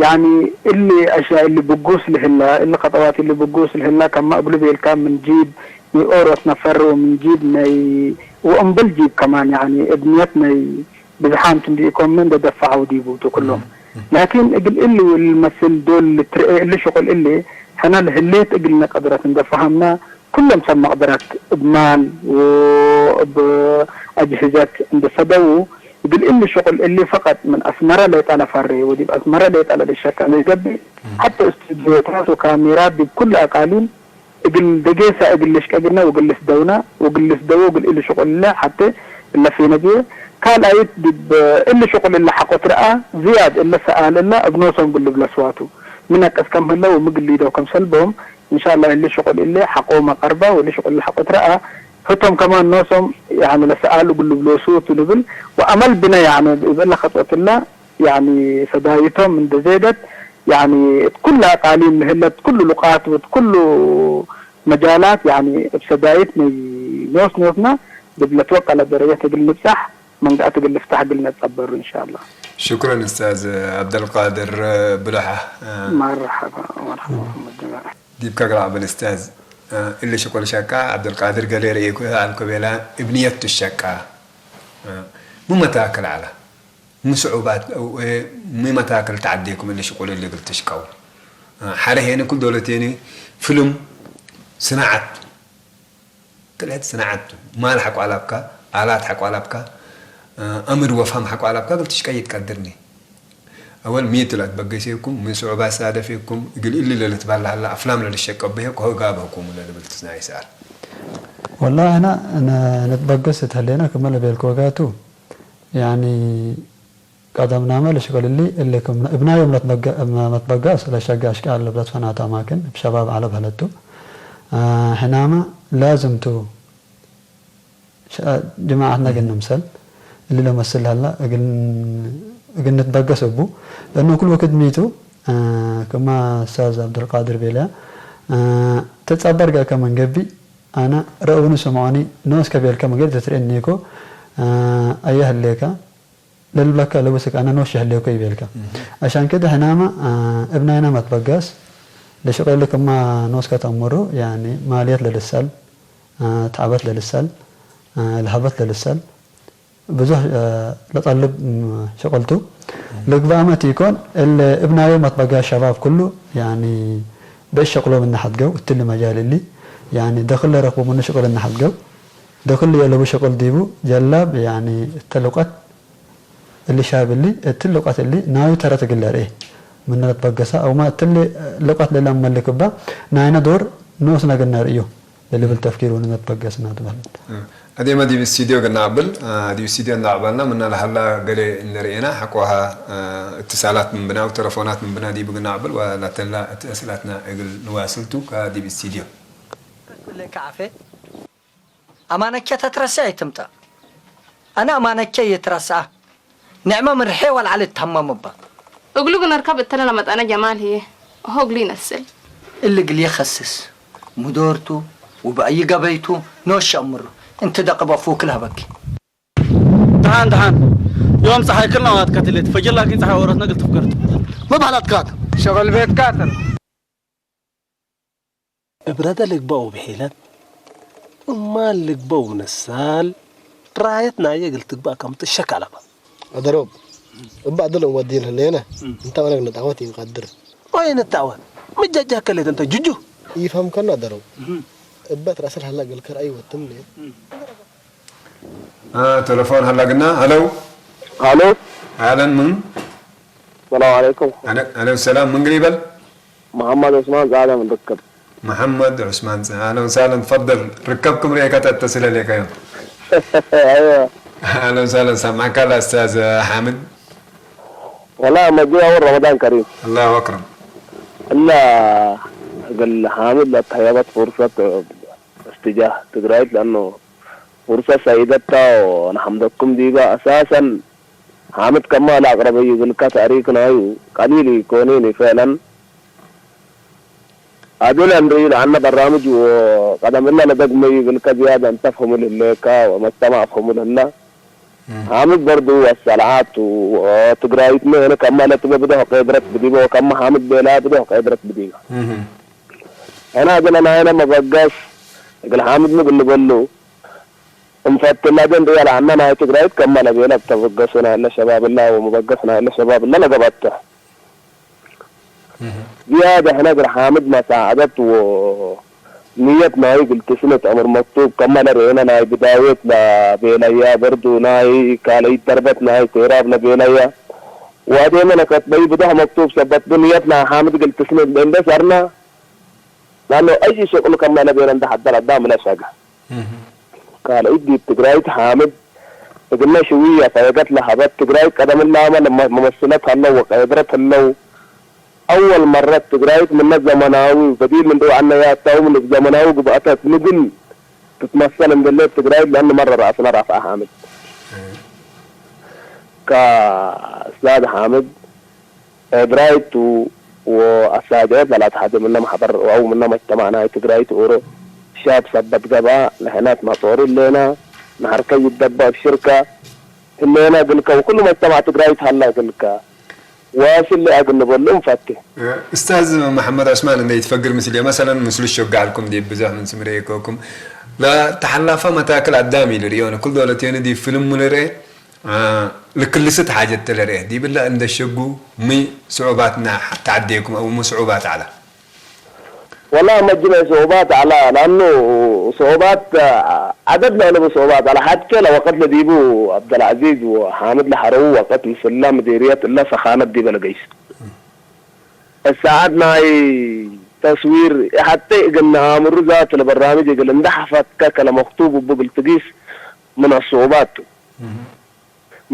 يعني اللي أشياء اللي بقوس لهلا اللي خطوات اللي بقوس لهلا كما أقلب يلكا من جيب يأورث نفر ومن جيب ني وأم بالجيب كمان يعني ابنيتنا ብዝሓም ክንዲእኮም እንደ ደፋዓው ዲቡ እቲ ኩሎም ላኪን እግል እሊ ውል መስል ዶል ልትርኤ እሊ ሽቁል እሊ ሕና ለህሌት እግልነ ቀድረት እንደ ፈሃምና ኩሎም ሰብ መቅደረት እብ ማል ወእብ አጅህዘት እንደ ሰደዉ እግል እሊ ሽቁል እሊ ፈቀጥ ምን አስመረ ሌጠ ለፈሬ ወዲብ አስመረ ሌጠ ለልሸቀ ለይገብእ ሐተ እስቱድዮታት ወካሜራ ዲብ ኩሉ አቃሊም እግል ደጌሳ እግል ልሽቀግነ ወእግል ልስደውነ ወእግል ልስደዎ እግል እሊ ሽቁል እለ ሐቴ እለ ፌነ ብዬ ካልአይት ዲብ እሊ ሽቁል እለ ሐቆ ትረአ ዝያድ እለ ሰአል እለ እብ ኖሶም እግል ልብለስዋ ቱ። ምን አቀስ ከም ህለ ወምግል ሊደው ከም ሰልቦም እንሻላ እሊ ሽቁል እለ ሐቆ መቀርባ ወእሊ ሽቁል እለ ሐቆ ትረአ ህቶም ከማን ኖሶም ያኒ ለሰአል እግል ልብለሱ ቱ ንብል ወአመል ብነ ያኒ እብ እለ ከጽኦት እለ ያኒ ሰዳይቶም እንደ ዜደት ያኒ እት ኩላ አቃሊም ለህለት ኩሉ ሉቃት ወእት ኩሉ መጃላት ያኒ እብ ሰዳይት ናይ ኖስ ኖስና ዲብ ለትወቀለ ደረጀት እግል ንብጻሕ መንገአት እግል ልፍታሕ እግል ነጸበሩ እንሻላ። ሽኩረን እስታዝ ዐብደልቃድር ብሎሓ። መርሐባ መርሐባ መሐመድ ጀማል። ዲብካ ግላዕ በል እስታዝ። እሊ ሽቁል ሸቃ ዐብደልቃድር ገሌ ርእየኩ አልኩ ቤላ እብ ንየቱ ሸቃ ሙ መታክል ዐላ። ሚ ስዑባት ሚ መታክል ተዐዴኩም እሊ ሽቁል እሊ እግል ትሽቀው? ሐረ ሄኒ ኩል ዶለቴኒ ፍልም ስናዐት ትልህት ስናዐት ቱ። ማል ሐቆ አላብካ፣ አላት ሐቆ አላብካ፣ አምር ወፋም ሐቆ አላብካ እግል ትሽቀይ ትቀድርኒ። አወል ሚ ቱ ለትበገሴኩም፣ ሚ ስዑባት ሳደፌኩም፣ እግል እሊ ለልትባል ለሀላ አፍላም ለልሸቀብ ብሄ ኮሆ ጋብሀኩም ለልብል ትዝናይ ሰአል። ወላሂ አና ንትበገስ እት ህሌና ክመ ለቤልኮ ጋቱ ያኒ ቀደምናመ ለሽቅል እሊ እሊ ክም እብናዮም ለትበገ-፣ መትበገስ ለሸገ አሽቃል ለብለት ፈናት አማክን እብ ሸባብ ዐለ በህለቱ። ሕናመ ላዝም ቱ ሸ-፣ ጅማዐትነ እግል ንምሰል እሊ ለመስል ሀላ እግል ን-፣ እግል ንትበገስ እቡ። ለእኑ ኩል ወክድ ሚቱ ክማ እስታዝ ዐብዱልቃድር ቤለያ ተጸበር ገእከ ምን ገብእ አነ ረእውኒ ስምዖኒ ኖስከ ቤልከ ምገድ ትትርኤኒ እኮ አየ ህሌከ ለልብለከ ለብስክ አነ ኖሽ ይህሌኮ ይቤልከ። አሻን ክድ ሕናመ እብ ናይና መትበገስ ለሽቄሊ ክማ ኖስከ ተእምሩ ያኒ ማልየት ለልሰል፣ ተዐበት ለልሰል፣ ለሀበት ለልሰል ብዙሕ ለጠልብ ሽቅልቱ ልግበአመት ኢኮን። እለ እብ ናዩ መትበገስ ሸባብ ክሉ ያኒ ብእሸቅሎም እነ ሐድገው እትሊ መጃል እሊ ያኒ ደክል ለረክቡ ምኑ ሽቅል እነ ሐድገው ደክል የለቡ ሽቅል ዲቡ ጀላብ ያኒ እተ ልቀት እሊ ሻብ እሊ እትሊ ልቀት እሊ ናዩ ተረት እግል ለርኤ ምነ ለትበገሳ አውማ እትሊ ልቀት ለለአመልክ እባ ናይነ ዶር ንኡስነ እግል ነርእዩ። ለልብል ተፍኪር ወንነት በገስና ትበህል። አዴመ ዲብ ስቱድዮ ግና አብል፣ ዲብ ስቱድዮ እንዳ አቅበልና ምና ለሀላ ገሌ እንደ ርኤና ሐቆሃ እትሳላት ምን ብና ወተለፎናት ምን ብና ዲብ ግና አብል ወላተላ እት አስእላትና እግል ንዋስልቱ ከዲብ ስቱድዮ። ለካ አፌ አማነኬ ተትረስዕ ይትምጠእ። አነ አማነኬ ይትረስዐ። ኒዕመ ምን ርሔ ወልዓል እትሀመም እባ። እግሉ ግን እርከብ እተለ ለመጠነ ጀማል ህዬ፣ እሆ እግሉ ይነስል። እሊ እግል የኸስስ፣ ሙዶርቱ፣ ውበአይ ገበይቱ፣ ኖሽ አምሩ፣ እንቲ ደቅበ ፉክ ለሀበኪ። ደሓን ደሓን፣ ዮም ጸሓይ ክልና ዋት ከትሌት፣ ፈጅር ላኪን ጸሓይ ወረትነ እግል ትፍገርቱ። መባህላትካት። ሸበል ቤትካትን። እብረደ ልግበእ ውብሒለት፣ እማል ልግበእ ውነሳል፣ ራየት ናየ እግል ትግበእ ከም ትሸክ አለባ። አደሮብ፣ እበ አደሎም ወዲን ህሌነ፣ እንተ ወነግ ንጣወት ኢንቀድር። ኦይ ንጣወት፣ ምጃጃ ከሌት እንተ ጅጁ። ኢፈምከና አደሮብ፣ እበት ረአሰል ሀላ እግል ከርአይ ወትምኔ። አ፣ ተለፎን ሀላ ግና፣ ሀለው። ሀሎ። አህለን፣ ምን? ሰላም ዓለይኩም። عليكم السلام. من قريبل؟ محمد عثمان زعلة من ركب. محمد عثمان. أهلا وسهلا، تفضل. ركبكم ريكة التسلة لك يوم. ايوه. أهلا وسهلا، سامعك الله أستاذ حامد. والله مجيء اول رمضان كريم. الله أكرم. الا قال حامد لا تهيبت فرصة استجاه تقرأت لانه فرصة سعيدة ونحمدكم ديبا اساسا. حامد كما لا اقرب يقول كتاريخ نايو قليل يكونين فعلا. أدل أن ريل عنا برامج وقدم إلا لدق مي بالكزيادة أن تفهم لهليكا ومستمع أفهم لهلا. حامد برضو والسلعات وتقرايتنا هنا كما لا تبقى بدو قدرت بديبا وكما حامد بلا بدو قدرت بديبا. أنا أدل أنا هنا ما بقاش. يقول حامد مقل بلو. እንፈትና ግን ሪያል ኣና ናይ ትግራይት ከማ ለቤለ ተበገሱና ያለ ሸባብላ ወመበገስና ያለ ሸባብላ ለገባተ ዚያደ ሕነ ግር ሓምድ መሳዕደት ወ ንየት ናይ ግልትስነት ኣምር መክቱብ ከማ ለርኤነ ናይ ብዳዌት ለቤለያ በርዱ ናይ ካልይት ደርበት ናይ ቴራብ ለቤለያ ወአዴመ ለከትበይ ብደህ መክቱብ ሰበት ብንየት ናይ ሓምድ ግልትስነት ለእንደ ሰርና ላኖ አይ ሸቅሉ ከማ ለቤለ እንደ ሐደር አዳ ምለሸገ ካልእት ዲብ ትግራይት ሓምድ እግልነ ሽውየ ፈየገት ለሀበት ትግራይት ቀደም ላመ መመስለት ሀለው ወቀየድረት ህለው አወል መረት ትግራይት ምነ ዘመናዊ በዲል እንደ ዋዕነያታውም ንብ ዘመናዊ ግብአተት ምግል ትትመሰል እንደሌት ትግራይት ለአን መረ ረአስነ ራፍአ ሓምድ ከእስታዝ ሓምድ ዕብራይቱ ወአሳጀት ለላትሐደ ምነ ማሕበር አው ምነ መጅተማዕ ናይ ትግራይት ኦሮ ሻብ ሰበት ገብአ ለሕነት መጦሩ ህሌነ ነሐርከ ይደበ እብ ሽርከ ህሌነ እግልከ ወኩሉ መጅተማዕ ትግራይት ሀለ እግልከ ዋስል ለአግንበሉ እንፈቴ። استاذ محمد عثمان እንደ ይትፈግር ምስል መሰለን ምስሉ ሸጋዕልኩም ዲብ ብዛሕ ምን ስምረ የከኩም ለተሐላፈ መታክል አዳም ኢሉ ሪዮነ ኩል ዶለትዮነ ዲብ ፍልም ሙልርኤ ልክልስት ሓጀት ተለርኤ ዲብላ እንደ ሸጉ ሚ ስዑባት ተዓዴኩም አው ሚ ስዑባት ዓላ ወላ መጅነ ስዑባት ዓላ ላኑ ስዑባት ዓደድ ለአለቡ ስዑባት ዓላ ሓድከ ለወቀት ለዲቡ አብደልዓዚዝ ወሓምድ ለሐረዉ ወቀት ምስላ ምዲርየት እለ ሰኻነት ዲበ ለገይስ እሳዓት ናይ ተስዊር ሐቴ እግል ነአምሩ ዛት ለበራምጅ እግል እንደ ሐፈከ ከለመክቱብ እቡ እግል ትጊስ ምን አስዑባት ቱ።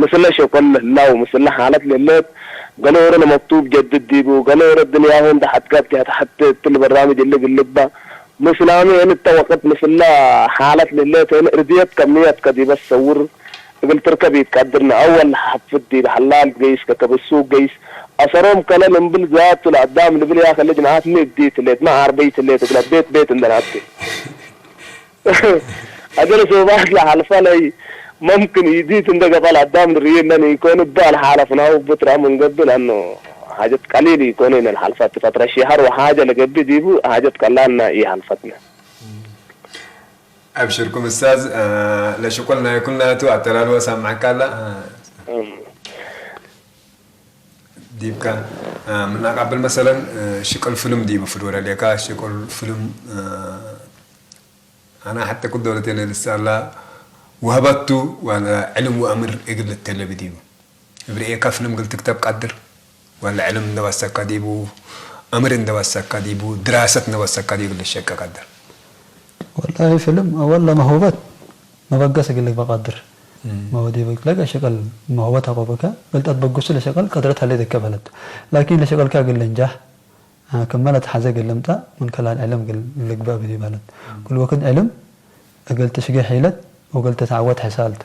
ምስለ ሸቆል ለህላው ምስለ ሓለት ለህሌት ገሌ ወረ ለመክቱብ ጀድድ ዲቡ፣ ገሌ ወረ ድንያሁ እንደ ሐትጋብ ቲሐት ሐቴ እትል በራምጅ እሊ ግልባ ምስላሚ እን እተ ወቅት ምስለ ሓለት ለህሌት እን እርድየት ከምንየት ከዲበ ትሰውር እግል ትርከብ ኢትቀድር። ነአወል ሐፍድ ዲብ ሐላል ገይስ ከከብሱ ገይስ አሰሮም ከለል እምብል ዛቱ ለአዳም ልብል ያከ ልጅ ነአትኒ እዲት ሌት መ ዓርበይት ሌት እግለ ቤት ቤት እንደ ነአቲ። አገለ ሶባት ለሐልፈ ለይ መምክን ኢዲት እንደ ገባል አዳም ንርኢለን ኢኮን እባ ለሐለፍናሁ ብትራ ምን ገብእ ለአኖ ሓጀት ቀሊል ኢኮን ኢነ ለሐልፈ እት ፈትረ ሺሐር ወሓጀ ለገብእ ዲቡ ሓጀት ቀላልና ኢሐልፈትነ። አብሽርኩም እስታዝ ለሽቁል ናይ ኩልናቱ አተላልወ ሳምዐካ አላ። ዲብካ ምናቃብል መሰለን ሽቅል ፍልም ዲቡ ፍድወለ ሌካ ሽቅል ፍልም አና ሐተ ኩል ደውለት የለ ልሳላ ወህበቱ ዋለ ዕልም ወአምር እግል ልተለቢ ዲቡ እብርኤካ ፍልም ግል ትክተብ ቃድር ዋለ ዕልም እንደባሰካ ዲቡ አምር እንደባሰካ ዲቡ ድራሰት እንደባሰካ ዲቡ ግል ሸቀ ቃድር ወላሂ ፍልም ወላ መህውበት መበገስ እግል ልግበ ቃድር መወዲበ ለገ ሸቀል መህውበት አቆበከ ገልጠት በጉሱ ለሸቀል ቀድረት ሀሌ ደከ በለት ላኪን ለሸቀልካ እግል ልንጃሕ ክመ ለትሐዘ እግል ልምጠእ ምን ከላል ዕልም እግል ልግበእ ብዲ በለት። ኩል ወክድ ዕልም እግል ትሽጌ ሒለት ወእግል ትትዐወት ሕሳል ቱ።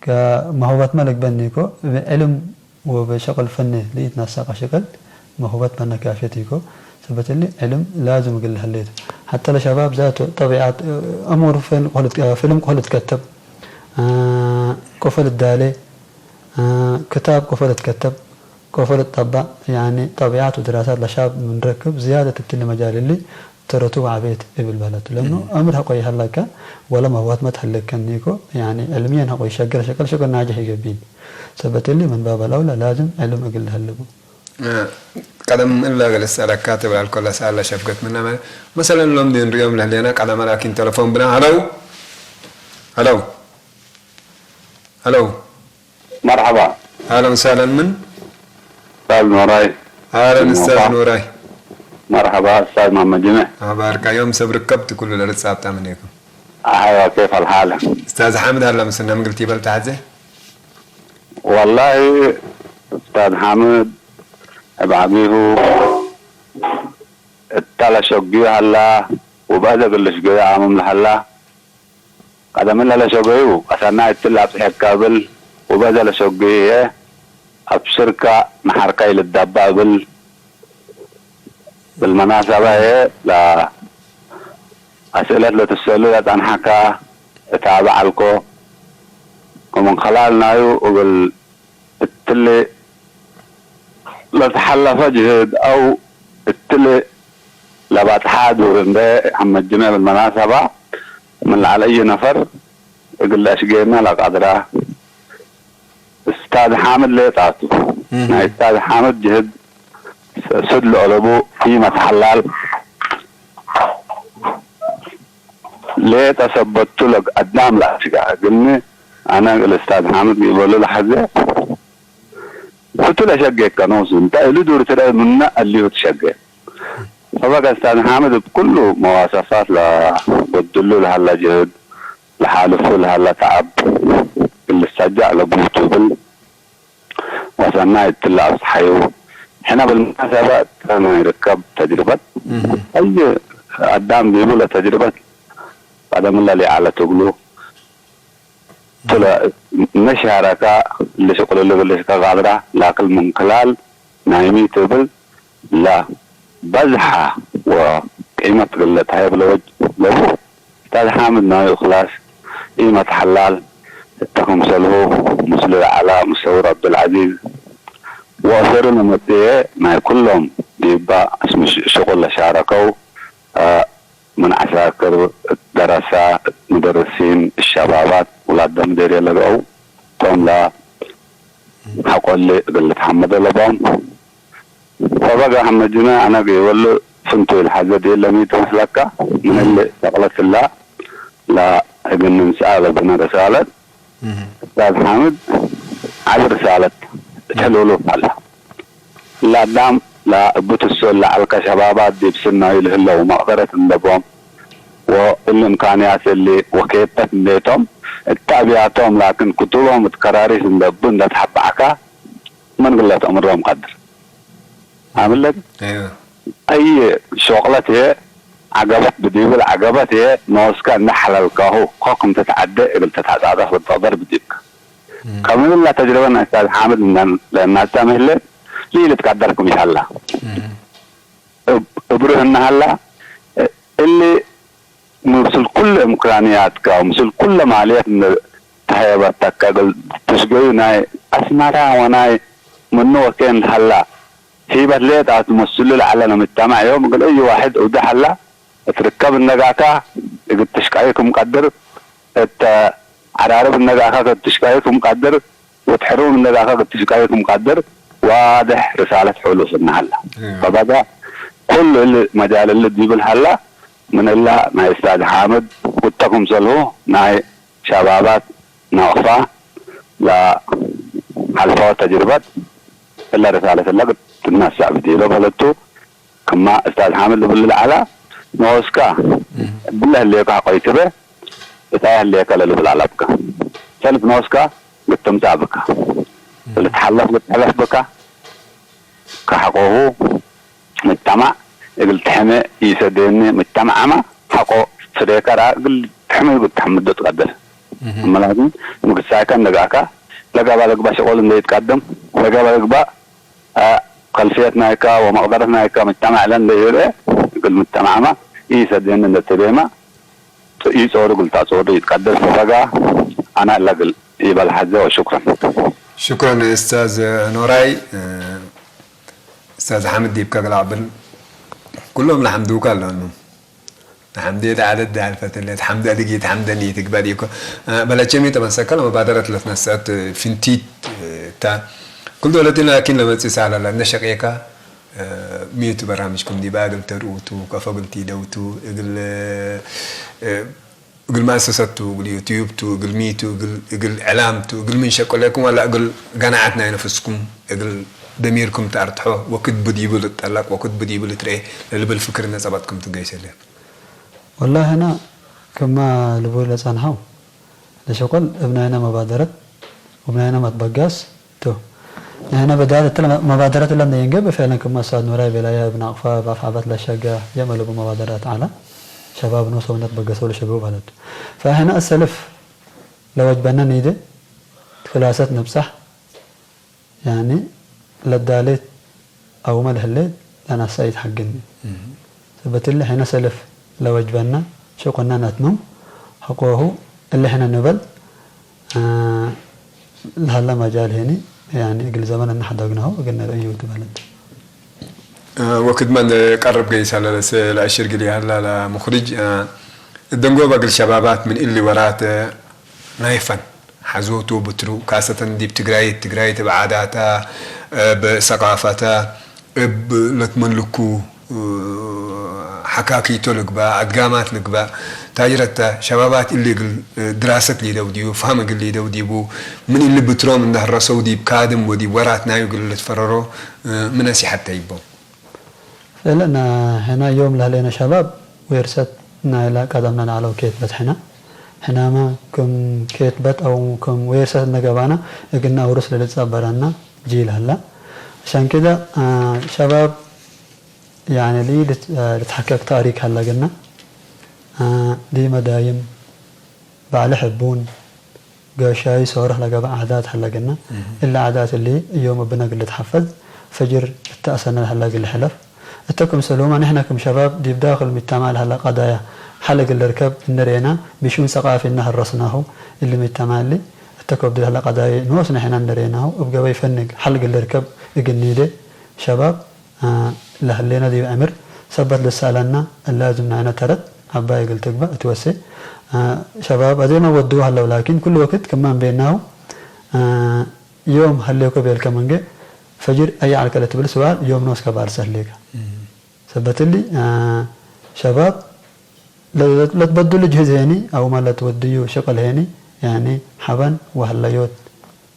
ከመህውበትመ ልግበእ ኒኮ እብ ዕልም ወእብ ሸቅል ፈኒ ለኢትነሰቀ ሽቅል መህውበት መነ ካፍየት ኢኮ። ሰበት እሊ ዕልም ላዝም እግል ለሀሌ ቱ። ሐተ ለሸባብ ዛቱ ጠቢዓት እሙር ፍልም ቆፎ ልትከተብ፣ ቆፎ ልትዳሌ፣ ክታብ ቆፎ ልትከተብ፣ ቆፎ ልትጠበዕ፣ ያኒ ጠቢዓት ወድራሳት ለሻብ ምን ረክብ ዝያደት እትሊ መጃል እሊ ተረቱ ወዓቤት እብል በለቱ። ለእኑ አምር ሐቆ ይሀለከ ወለ መህዋትመ ተሀለከኒ እኮ፣ ያኒ ዕልምየን ሐቆ ይሸግር ሸቀል ሸቀል ናጅሕ ይገብን። ሰበት እሊ ምን ባብ አልአውላ ላዝም ዕልም እግል ለሀልቡ። ቀደም እለ እግል እሰአለካ ትብል አልኮ ለሰአለ ሸፍገት ምነ መሰለን ሎም ዲ ንርእዮም ለህሌና ቀደመ ላኪን ተለፎን ብና ሀለው ሀለው ሀለው መርሐባ አህለን ወሰህለን ምን أستاذ نوراي. أهلا أستاذ نوراي. مرحبا أستاذ محمد جميع. أخبارك يوم سبرك كبت كل الأرض سابتا منكم. أيوة، كيف الحال؟ أستاذ حامد، هلا مسنا من قلتي بل تعزي؟ والله أستاذ حامد، ابعبيه التلا شقيو هلا، وبهذا قلش قيو عامم لهلا. ቀደምን ለለሸገዩ ቀሰናይ እትል ኣብጽሔካ እብል፣ ውበዘ ለሸገዩ እየ፣ ኣብስርካ ንሓርካ ይልዳባ እብል። ብልመናሰባ እየ ለአስእለት ለትሰሉ ለጸንሓካ እታብዕ አልኮ፣ ወምን ኸላል ናዩ እብል እትሊ ለተሐለፈ ጅህድ አው እትሊ ለባጽሓ ዱር እንዴ ሐመጅነ ብልመናሰባ ምን ለዐለ እይ ነፈር እግል ለአሽጌና ለቀድራ እስታዝ ሓምድ ሌጣቱ። ናይ እስታዝ ሓምድ ጅህድ ስድ ለኦለቡ ቂመት ሐላል ሌጠ ሰበቱ ለአዳም ለአሽጋ እግልኒ አነ እግል እስታዝ ሓምድ ይበሉ ለሐዜ ፍቱ ለሸጌከ ኖሱ እንተ እሉ ዱር ትረ ምነ አልዩ ትሸጌ። ፈበቀ እስታዝ ሓምድ እብ ኩሉ መዋሰፋት ለበድሉ ለሀለ ጅህድ፣ ለሓልፉ ለሀለ ተዐብ፣ እግል ልሰጃዕ ለቡቱ እብል ወሰናይ እትለ አብጽሐዩ። ሕነ ብልመናሰበ እተ ናይ ርከብ ተጅርበት፣ አይ አዳም ዲቡ ለተጅርበት ቀደምለ ሊዐለት እግሉ፣ ቱ ለመሻረከ እሊ ሽቁል እሊ ብልሽከ ቃድራ፣ ላክን ምን ክላል ናይሚ ትብል ለበዝሐ ወቂመት እግል ለተሀየብ ለወጅ ለቡ፣ እስታዝ ሓምድ ናዩ እክላስ ኢመት ሐላል እተ ክምሰልሁ ምስሉ ለዐላ ሙሰውር ዐብዱልዐዚዝ ወአሰሩ ለመጽኤ ናይ ኩሎም ዲባ ሽቁል ለሻረከው ምን ዐሳክር፣ እት ደረሳ፣ እት ሙደርሲን፣ እት ሸባባት፣ ውላድ ደምዴርየ ለገአው ቶም ለሐቆ እሊ እግል ልትሐመዶ ለቦም። ፈበገ ሐመጅነ አነ ገይበሉ ፍንቱይ ለሐዘ ዲብ ለሚ ትመስለካ፣ ምን እሊ ሸቅለት እላ ለእግል ንምጽአ ለብነ ርሳለት፣ እስታዝ ሓምድ ዐቢ ርሳለት እት ሕሉሉ ሀለ። እሊ አዳም ለእቡ ትሰል ለዐልከ ሸባባት ዲብ ስናዩ ለህለው መቅደረት እንደ ቦም ወእሊ እምካንያት እሊ ወኬበት እንዴቶም እት አብያቶም ላኪን ክቱቦም እት ከራሪስ እንደ እቡ እንደ ተሐበዕካ መን እግል ለትአምሮም ቀድር? አምለት አየ ሾቅለት ህዬ ዐገበት ብዲቡ ለዐገበት ህዬ ኖስከ እንዴ ሐለልካሁ ኮክ እም ትትዐዴ እግል ትትአጻጸፍ ልትቅደር ብዲብከ። ከም እላ ተጅርበ ናይ እስታዝ ሓምድ ለእናስታም ህሌት ልኢልትቀደር ክም ይሀላ እብ እብርህ እነ ሀላ እሊ ምስል ኩለ እምካንያትከ ወምስል ኩለ ማልየት እንዴ ተሀየበተከ እግል ትሽገዩ ናይ አስመራ ወናይ ምኑ ወኬን ለሀላ ሂበት ሌጣ ቱ መስሉ ለዐለ ለምጅተማዕ ዮም እግል አዩ ዋሕድ እብዱ ሀላ እት ርከብ እነጋካ እግል ትሽቀዩ ክም ቀድር እተ ዐራርብ እነጋካ እግል ትሽቀዩ ክም ቀድር ወትሕሩም እነጋካ እግል ትሽቀዩ ክም ቀድር ዋድሕ ርሳለት ሕሉፍ እነ ሀላ። ፈበገ ኩሉ እሊ መጃል እሊ ዲብል ሀላ ምን እላ ናይ እስታዝ ሓምድ ውተ ክምሰልሁ ናይ ሸባባት ነቅፋ ለሐልፈወ ተጅርበት እለ ርሳለት እለ እግል ትነሰእ ብዲሎ በለቱ። ክማ እስታዝ ሓምድ ልብል ለዐላ ኖስካ እብለ ህሌከ ሐቆ ይትቤ እታይ ህሌከ ለልብል አለብከ። ሰልፍ ኖስካ ግትምጻእ ብከ። ልትሐለፍ ግትሐለፍ ብከ። ከሐቆሁ ምጅተማዕ እግል ትሕሜ ኢሰዴኒ ምጅተማዕመ ሐቆ ፍዴከ ረአ እግል ትሕሜ እግል ተሐምዶ ትቀድር። እም ላኪን ምግሳይከ እንደጋካ ለገባ ልግባእ ሽቁል እንደ ይትቀድም ለገባ ልግባእ ከልፍየት ናይካ ወመቅደረት ናይካ ምጅተማዕ እለ እንደ ይርኤ እግል ምጅተማዕመ ኢሰዴኒ እንደ ትቤመ ኢጾሩ እግል ተአጾሩ ይትቀድር። ፈበጋ አና እለ እግል ኢበል ሐዜ ወሹክረን። ሹክረን እስታዝ ኖራይ። እስታዝ ሓምድ ዲብከ ግላዕ ብል ኩሎም ለሐምዱካ ኣለኑ። ሓምዴ ተዓደድ ዳልፈትለት ሓምደ ድጊት ሓምደ ኒትግበር ኢኮ በለቸሚ ተመሰከለ መባደረት ለትነሰአት ፊንቲት እታ ኩል ዶለትን ላኪን ለመጽእ ሳለላ እነ ሸቄካ ሚቱ በራምጅኩም ዲባ እግል ተርኡቱ ከፎ እግል ቲደውቱ እግል እግል መእሰሰቱ እግል ዩትዩብቱ እግል ሚቱ እግል እግል ዕላምቱ እግል ምን ሸቆለኩም ዋላ እግል ገናዓት ናይ ነፍስኩም እግል ደሚርኩም ትኣርትሖ ወክድ ብድ ይብል እጠላቅ ወክድ ብድ ይብል እትርኤ ለልብል ፍክር ነጸባጥኩም ትገይሰለ። ወላሂ ና ከማ ልቡ ለጸንሐው ለሸቆል እብናይና መባደረት እብናይና መትበጋስ ቱ ናይና በዳለት መባደረት ለም ነየንገብ ፈለን ከማ ሳድ ኑራይ ቤላያ እብናቅፋ ባፍ ዓባት ለሸጋ የመለቡ መባደረት ዓላ ሸባብ ኖ ሰውነት በገሰው ለሸገው ባለቱ ፈህና እሰልፍ ለወጅበና ነይደ ክላሰት ነብጻሕ ያኒ ለዳሌት አውመ ለህሌት ለናሳ ይትሐግኒ። ሰበት እሊ ሕነ ሰልፍ ለወጅበና ሸቆና ናትኖም ሐቆሁ እሊ ሕነ ንበል ለሀላ መጃል ሄኒ ያኒ እግል ዘመን እናሐዳግናሁ እግል ነርእዩ ትበለት። ወክድመን ቀርብ ገይሳ ለለሰ ለአሽር ግል ያህላ ለሙኽሪጅ ደንጎብ እግል ሸባባት ምን እሊ ወራት ናይፈን ሓዞቱ ብትሩ ካሰተን ዲብ ትግራይት ትግራይት እብ ዓዳታ እብ ሰቃፈታ እብ ለትመልኩ ሓካኪቶ ልግባእ ኣድጋማት ልግባእ ታጅረታ ሸባባት እሊ እግል ድራሰት ሊደው ዲቡ ፋም እግል ሊደው ዲቡ ምን እሊ ብትሮም እንዳህረሰው ዲብ ካድም ወዲብ ወራት ናዩ እግል ልትፈረሮ ምን ነሲሐት ተይቦም። ፈለና ሕና ዮም ለህሌነ ሸባብ ዌርሰት ናይላ ቀደምና ለዓለው ኬትበት ሕና ሕናመ ክም ኬትበት አው ክም ዌርሰት እነገባና እግና ውርስ ለልጸበረና ጂል ሀላ። عشان كده ሸባብ ያኒ ሊ ልትሐከክ ታሪክ ሀላ ግና ሊ መዳይም ባዕለ ሕቡን ገሻይ ሶርሕ ለገብእ ዓዳት ሀለ ግና፣ እሊ ዓዳት እሊ እዮም እብነ እግል ልትሐፈዝ፣ ፈጅር እተ አሰነ ለሀለ እግል ልሕለፍ። እተ ክምሰልሁመ ንሕነ ክም ሸባብ ዲብ ዳክል ምጅተማዕ ለሀለ ቀዳያ ሐል እግል ልርከብ እንሬና፣ ብሹን ሰቃፊ እነ ሀረስናሁ። እሊ ምጅተማዕ እሊ እተ ከብዱ ለሀለ ቀዳያ ንሆስ ንሕነ እንሬናሁ እብ ገበይ ፈንግ ሐል እግል ልርከብ እግል ኒዴ ሸባብ ለህሌነ ዲብ ዕምር ሰበት ልሰአለነ እለ አዝም ናይነ ተረት ዐባይ እግል ትግበእ እትወሴ። ሸባብ አዜመ ወድው ሀለው ላኪን ኩሉ ወክድ ክመ እንቤናሁ ዮም ሀሌኮ ቤልከ መንገ ፈጅር አየ ዐልከ ለትብል ስዋል ዮም ኖስከ ባልሰ ህሌከ። ሰበት እሊ ሸባብ ለትበድሉ ጅህዝ ሄኒ አውመ ለትወድዩ ሽቅል ሄኒ ያኒ ሐበን ወሀለዮት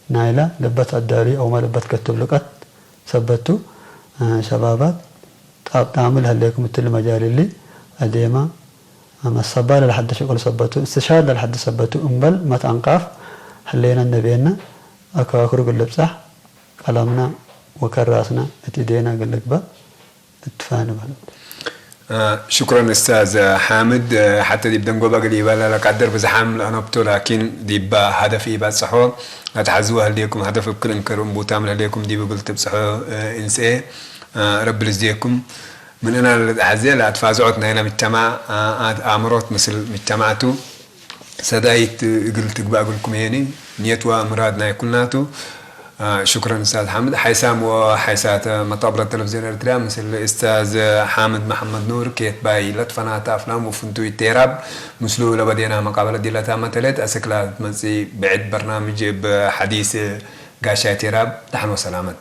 ናይለ ልበት አዳሊ አውመ ልበት ከትብ ልቀት ሰበቱ ሸባባት ጣብጣሚ ለሀሌኩም እትሊ መጃል እሊ አዴመ መሰባ ለልሐደ ሽቅል ሰበቱ እስትሻር ለልሐደ ሰበቱ እምበል መትአንቃፍ ህሌነ እንቤነ አከባክሩ እግል ልብጻሕ ቀለምነ ወከራስነ እት እዴነ እግል ልግበእ እትፋ ንበል። ሽኩረን እስታዝ ሓምድ። ሐተ ዲብ ደንጎባ እግል ኢበላ ለቃድር ብዝሓም ለአነብቶ ላኪን ዲባ ሀደፍ ኢባጽሖ። አትሐዝወ ህሌኩም ሀደፍ እብ ክል እንክር እምቡታም ለህሌኩም ዲብ እግል ትብጽሖ እንስኤ። ረቢ ልዝዴኩም። ምን እና ለአትሐዜ ለአትፋዝዖት ናይና ምጅተማዕ አእምሮት ምስል ምጅተማዕቱ። ሰዳይት እግል ትግባእ እግልኩም ሄኒ ንየት ወምራድ ናይ ኩልናቱ። ሽኩረን እስታዝ ሓምድ። ሓይሳም ወሓይሳት መጣብረት ተለቪዝዮን ኤርትርያ ምስል እስታዝ ሓምድ መሓመድ ኑር ኬት ባይ ለትፈናተ አፍላም ወፍንቱይ ቴራብ ምስሉ ለበዴና መቃበለት ዲለታ መተሌት አስክላ ትመጽእ ብዕድ በርናምጅ እብ ሓዲስ ጋሻይ ቴራብ። ደሓን ወሰላመት።